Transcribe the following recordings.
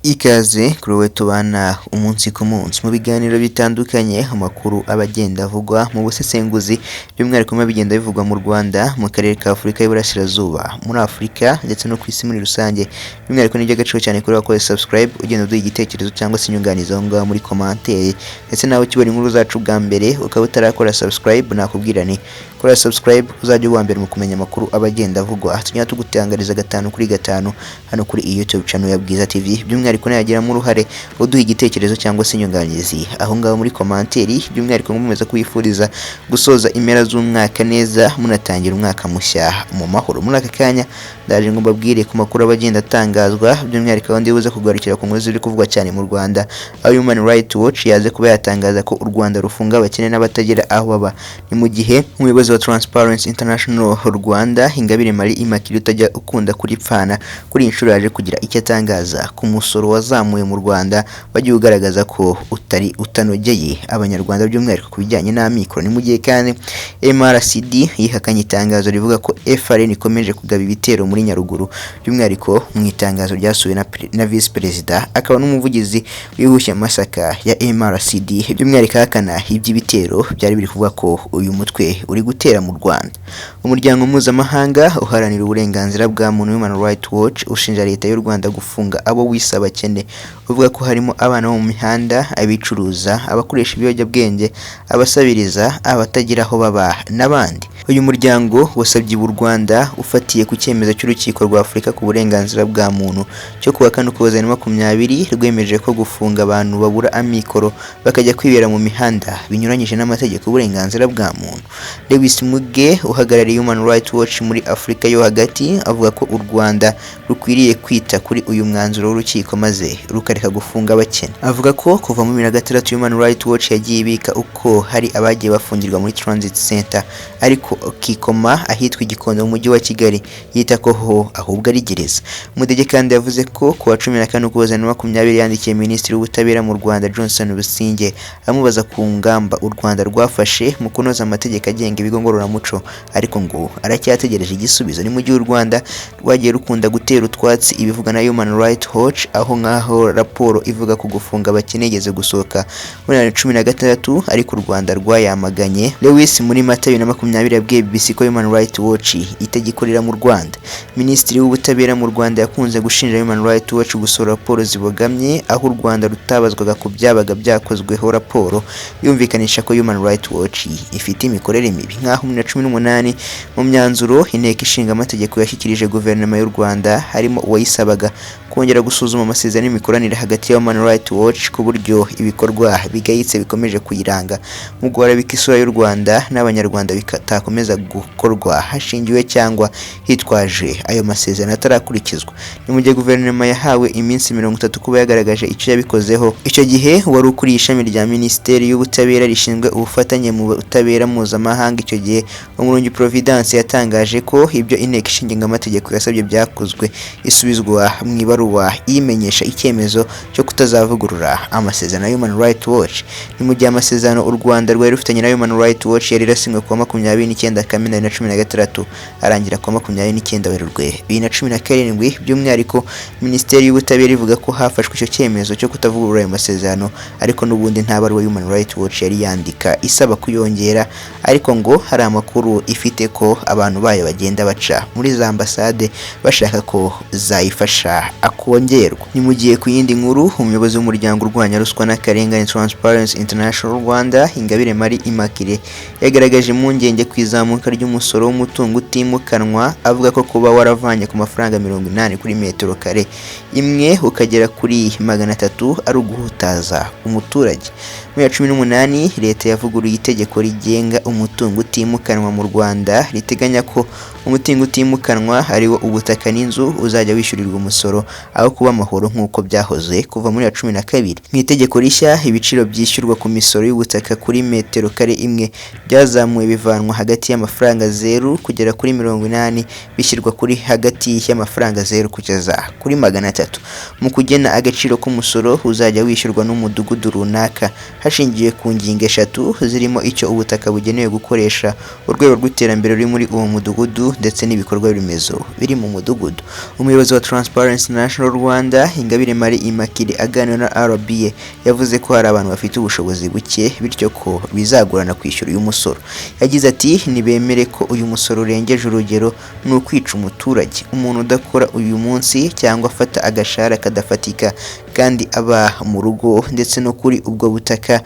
Ikaze kuri wowe tubana umunsi ku munsi mu biganiro bitandukanye, amakuru aba agenda avugwa mu busesenguzi, by'umwihariko biba bigenda bivugwa mu Rwanda, mu karere ka Afurika y'Iburasirazuba, muri Afurika ndetse no ku isi muri rusange. By'umwihariko ni iby'agaciro cyane kuri wakoze subscribe, ugenda uduha igitekerezo cyangwa se inyunganizi aho ngaho muri commentaire, ndetse nawe ukibona inkuru zacu bwa mbere ukaba utarakora subscribe, nakubwira ni kora subscribe uzajya uba mbere mu kumenya amakuru aba agenda avugwa. Tugenda tugutangariza gatanu kuri gatanu hano kuri iyi YouTube channel ya Bwiza TV. By'umwihariko nayagiramo uruhare uduha igitekerezo cyangwa se inyunganizi aho ngaho muri commentaire, by'umwihariko nkomeza kwifuriza gusoza impera z'umwaka neza, munatangira umwaka mushya mu mahoro. Muri aka kanya ndaje ngo mbabwire ku makuru aba agenda atangazwa, by'umwihariko aho ndibuze kugarukira ku nkuru ziri kuvugwa cyane mu Rwanda, aho Human Rights Watch yaze kuba yatangaza ko u Rwanda rufunga abakene n'abatagira aho baba. Ni mu gihe umuyobozi wa Transparency International Rwanda, Ingabire Marie Immaculée, utajya ukunda kuripfana, kuri iyi nshuro yaje kugira icyo atangaza ku musoro wazamuye mu Rwanda, wagiye ugaragaza ko utari utanogeye Abanyarwanda, by'umwihariko ku bijyanye n'amikoro. Ni mu gihe kandi MRCD yihakanye itangazo rivuga ko FRN ikomeje kugaba ibitero muri Nyaruguru, by'umwihariko mu itangazo ryasuwe na Visi Perezida akaba n'umuvugizi w'ihushya masaka ya MRCD, by'umwihariko ahakana iby'ibitero byari biri kuvuga ko uyu mutwe uri gutera mu Rwanda. Umuryango mpuzamahanga uharanira uburenganzira bwa muntu, Human Rights Watch, ushinja leta y'u Rwanda gufunga abo wise abakene, uvuga ko harimo abana bo mu mihanda, abicuruza, abakoresha ibiyobyabwenge, abasabiriza, abatagira aho baba n'abandi. Uyu muryango wasabye u Rwanda, ufatiye ku cyemezo cy'Urukiko rwa Afurika ku burenganzira bwa muntu cyo kuwa 4 Ukuboza 2020, rwemeje ko gufunga abantu babura amikoro bakajya kwibera mu mihanda binyuranyije n'amategeko y'uburenganzira bwa muntu. Lewis Muge, uhagarariye Human Rights Watch muri Afurika yo hagati, avuga ko u Rwanda rukwiriye kwita kuri uyu mwanzuro w'urukiko maze rukareka gufunga abakene. Avuga ko kuva mu 2006 Human Rights Watch yagiye ibika uko hari abagiye bafungirwa muri Transit Center, ariko kikoma ahitwa Igikondo mu mujyi wa Kigali, yita ko ho ahubwo ari gereza. Mudege kandi yavuze ko kuwa 14 Ukuboza 2020 yandikiye Minisitiri w'Ubutabera mu Rwanda, Johnson Busingye, amubaza ku ngamba u Rwanda rwafashe mu kunoza amategeko agenga ibigo ngororamuco, ariko ngo aracyategereje igisubizo. Ni mu gihe u Rwanda rwagiye rukunda gutera utwatsi ibivuga na Human Rights Watch, aho nk'aho raporo ivuga ku gufunga abakene igeze gusohoka muri 2016, ariko u Rwanda rwayamaganye. Lewis muri Mata 2020 yabwiye BBC ko Human Rights Watch itagikorera mu Rwanda. Minisitiri w'Ubutabera mu Rwanda yakunze gushinja Human Rights Watch gusohora raporo zibogamye, aho u Rwanda rutabazwaga ku byabaga byakozweho raporo, yumvikanisha ko Human Rights Watch ifite imikorere mibi. Nk'aho muri 2018 mu myanzuro Inteko Ishinga Amategeko yashyikirije Guverinoma y'u Rwanda harimo uwayisabaga kongera gusuzuma amasezerano y'imikoranire hagati ya Human Rights Watch, ku buryo ibikorwa bigayitse bikomeje kuyiranga mu guharabika isura y'u Rwanda n'Abanyarwanda bitakomeza gukorwa hashingiwe cyangwa hitwaje ayo masezerano atarakurikizwa. Ni mu gihe guverinoma yahawe iminsi 30 kuba yagaragaje icyo yabikozeho. Icyo gihe wari ukuriye ishami rya Minisiteri y'Ubutabera rishinzwe ubufatanye mu butabera mpuzamahanga, icyo gihe Umurungi Providence, yatangaje ko ibyo Inteko Ishinga Amategeko yasabye byakozwe, isubizwa mu ibaruwa imenyesha icyemezo cyo kutazavugurura amasezerano ya Human Rights Watch. Ni mu gihe amasezerano u Rwanda rwari rufitanye na Human Rights Watch yari yarasinywe kuwa 29 Kamena 2016, arangira kuwa 29 Werurwe 2017. By'umwihariko Minisiteri y'Ubutabera ivuga ko hafashwe icyo cyemezo cyo kutavugurura ayo masezerano, ariko n'ubundi nta baruwa Human Rights Watch yari yandika isaba kuyongera, ariko ngo hari amakuru ifite ko abantu bayo bagenda baca muri za ambasade bashaka ko zayifasha akongerwa. Ni mu gihe ku yindi nkuru, umuyobozi w'umuryango urwanya ruswa n'akarengane, Transparency International Rwanda, Ingabire Marie Immaculée, yagaragaje impungenge ku izamuka ry'umusoro w'umutungo utimukanwa, avuga ko kuba waravanye ku mafaranga 80 kuri metero kare imwe ukagera kuri 300 ari uguhutaza umuturage. Muri 2018 leta yavuguruye itegeko rigenga umutungo utimukanwa mu Rwanda, riteganya ko umutungo utimukanwa ariwo ubutaka n'inzu uzajya wishyurirwa umusoro aho kuba amahoro nk'uko byahoze kuva muri 2012. Mu itegeko rishya, ibiciro byishyurwa ku misoro y'ubutaka kuri metero kare imwe byazamuwe bivanwa hagati y'amafaranga 0 kugera kuri 80 bishyirwa kuri hagati y'amafaranga 0 kugeza kuri 300. Mu kugena agaciro k'umusoro uzajya wishyurwa n'umudugudu runaka hashingiwe ku ngingo eshatu zirimo icyo ubutaka bugenewe gukoresha, urwego rw'iterambere ruri muri uwo mudugudu ndetse n'ibikorwa remezo biri mu mudugudu. Umuyobozi wa Transparency International Rwanda, Ingabire Marie Immaculee, aganira na RBA yavuze ko hari abantu bafite ubushobozi buke bityo ko bizagorana kwishyura uyu musoro. Yagize ati "Nibemere ko uyu musoro urengeje urugero, ni ukwica umuturage, umuntu udakora uyu munsi cyangwa afata agashahara kadafatika kandi aba mu rugo ndetse no kuri ubwo butaka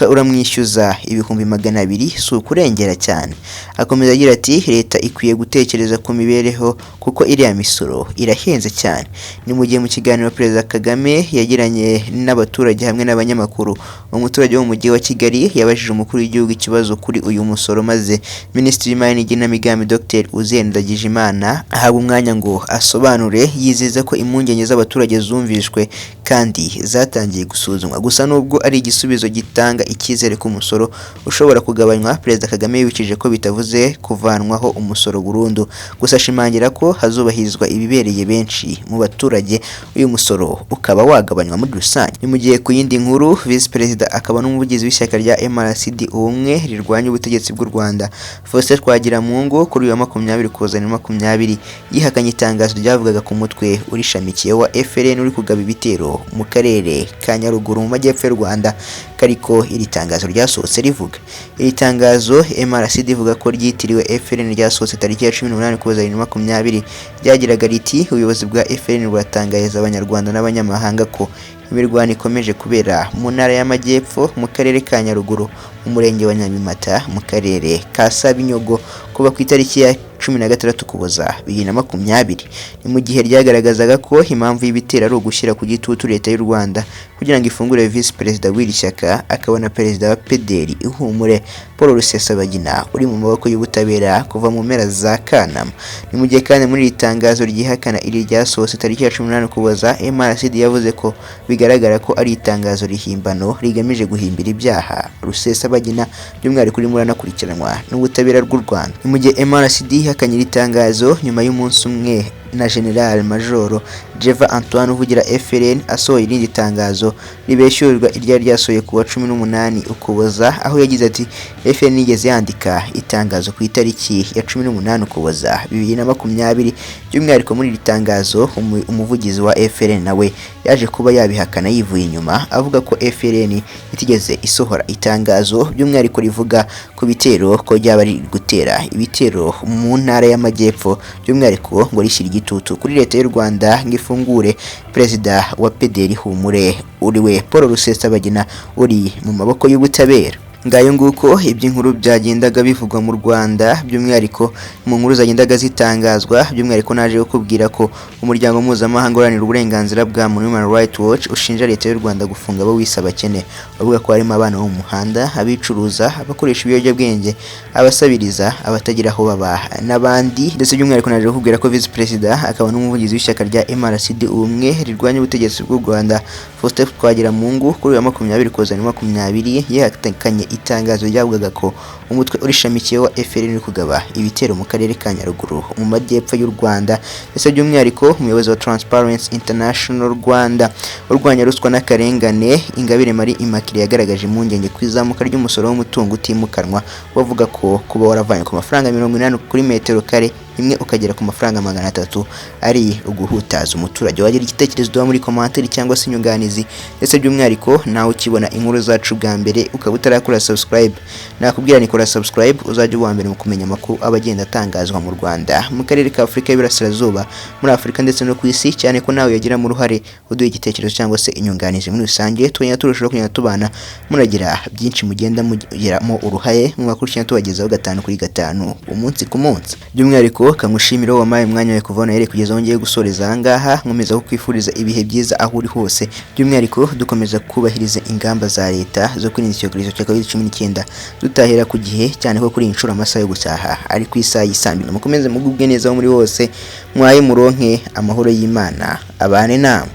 uramwishyuza 200,000, si ukurengera cyane." Akomeza agira ati "Leta ikwiye gutekereza ku mibereho kuko iriya misoro irahenze cyane." Ni mu gihe mu kiganiro Perezida Kagame yagiranye n'abaturage hamwe n'abanyamakuru, umuturage wo mu mujyi wa Kigali yabajije umukuru w'igihugu ikibazo kuri uyu musoro, maze Minisitiri w'Imari n'Igenamigambi Dr Uzziel Ndagijimana ahabwa umwanya ngo asobanure, yizeza ko impungenge z'abaturage zumvishwe kandi zatangiye gusuzumwa. Gusa nubwo ari igisubizo gitanga icyizere ko umusoro ushobora kugabanywa, Perezida Kagame yibukije ko bitavuze kuvanwaho umusoro burundu, gusa ashimangira ko hazubahirizwa ibibereye benshi mu baturage, uyu musoro ukaba wagabanywa muri rusange. Ni mu gihe ku yindi nkuru, Visi Perezida akaba n'umuvugizi w'ishyaka rya MRCD Ubumwe rirwanya ubutegetsi bw'u Rwanda, Faustin Twagiramungu, kuri uyu wa 20 Ukuboza 2020 yihakanye itangazo ryavugaga ku mutwe urishamikiye wa FLN uri kugaba ibitero mu karere ka Nyaruguru mu majyepfo y'u Rwanda, kariko iri tangazo ryasohotse rivuga. Iri tangazo MRCD ivuga ko ryitiriwe FLN ryasohotse tariki ya 18 Ukuboza 2020 ryagiraga riti "Ubuyobozi bwa FLN buratangariza Abanyarwanda n'abanyamahanga ko imirwano ikomeje kubera mu ntara y'Amajyepfo mu karere ka Nyaruguru mu murenge wa Nyabimata mu karere ka Sabinyogo kuva ku itariki ya 16 Ukuboza 2020." Ni mu gihe ryagaragazaga ko impamvu y'ibitero ari ugushyira ku gitutu leta y'u Rwanda kugira ngo ifungure Visi Perezida w'iri shyaka akaba na Perezida wa PDR Ihumure Paul Rusesabagina uri mu maboko y'ubutabera kuva mu mpera za Kanama. Ni mu gihe kandi muri iri tangazo ryihakana iri ryasohotse tariki ya 18 Ukuboza, MRCD yavuze ko bigaragara ko ari itangazo rihimbano rigamije guhimbira ibyaha Rusesabagina, by'umwihariko urimo uranakurikiranwa n'ubutabera bw'u Rwanda. Ni mu gihe MRCD yihakanye iri tangazo nyuma y'umunsi umwe na General Major Jeva Antoine uvugira FLN asohoye irindi tangazo ribeshyurirwa iryari ryasohoye ku wa 18 Ukuboza, aho yagize ati "FLN yigeze yandika itangazo ku itariki ya 18 Ukuboza 2020." By'umwihariko muri iri tangazo umuvugizi wa FLN nawe yaje kuba yabihakana yivuye inyuma, avuga ko FLN itigeze isohora itangazo by'umwihariko rivuga ku bitero ko ryaba riri gutera ibitero mu ntara y'Amajyepfo, by'umwihariko ngo rishyira igitutu kuri leta y'u Rwanda ngo ifungure Perezida wa PDR Humure uriwe Paul Rusesabagina uri mu maboko y'ubutabera. Ngayo nguko iby'inkuru byagendaga bivugwa mu Rwanda, by'umwihariko mu nkuru zagendaga zitangazwa. By'umwihariko naje kukubwira ko umuryango mpuzamahanga uharanira uburenganzira bwa muntu Human Rights Watch ushinja leta y'u Rwanda gufunga abo wise abakene, bavuga ko harimo abana bo mu muhanda, abicuruza, abakoresha ibiyobyabwenge, abasabiriza, abatagira aho baba n'abandi. Ndetse by'umwihariko naje kukubwira ko Visi Perezida akaba n'umuvugizi w'ishyaka rya MRCD Ubumwe rirwanya ubutegetsi bw'u Rwanda, Faustin Twagiramungu, kuri uyu wa 20 Ukuboza 2020 yihakanye itangazo ryavugaga ko umutwe urishamikiye wa FLN uri kugaba ibitero mu karere ka Nyaruguru mu majyepfo y'u Rwanda. Ndetse by'umwihariko umuyobozi wa Transparency International Rwanda urwanya ruswa n'akarengane, Ingabire Marie Immaculee, yagaragaje impungenge ku izamuka ry'umusoro w'umutungo utimukanwa, bavuga ko kuba waravanye ku mafaranga 80 kuri metero kare imwe ukagera ku mafaranga 300 ari uguhutaza umuturage. Wagira igitekerezo duha muri commentaire cyangwa se inyunganizi. Ndetse by'umwihariko nawe ukibona inkuru zacu bwa mbere ukaba utarakora subscribe, nakubwira ni kora subscribe uzajya uwa mbere mu kumenya amakuru aba agenda atangazwa mu Rwanda, mu karere ka Afurika y'Iburasirazuba, muri Afurika ndetse no ku isi, cyane ko nawe yagiramo uruhare uduha igitekerezo cyangwa se inyunganizi muri rusange, tugenda turushaho kugenda tubana, muragira byinshi mugenda mugiramo uruhare mu makuru tugenda tubagezaho 5 kuri 5 umunsi ku munsi. By'umwihariko nguko, kangushimire wowe wampaye umwanya wawe kuva hano kugeza aho ngiye gusoreza aha ngaha. Nkomeza kukwifuriza ibihe byiza aho uri hose, by'umwihariko dukomeza kubahiriza ingamba za leta zo kwirinda icyorezo cya COVID-19, dutahira ku gihe, cyane ko kuri iyi nshuro amasaha yo gutaha ari ku isaha y'i 2:00. Mukomeze mugubwe neza aho muri hose, mwaye muronke, amahoro y'Imana abane namwe.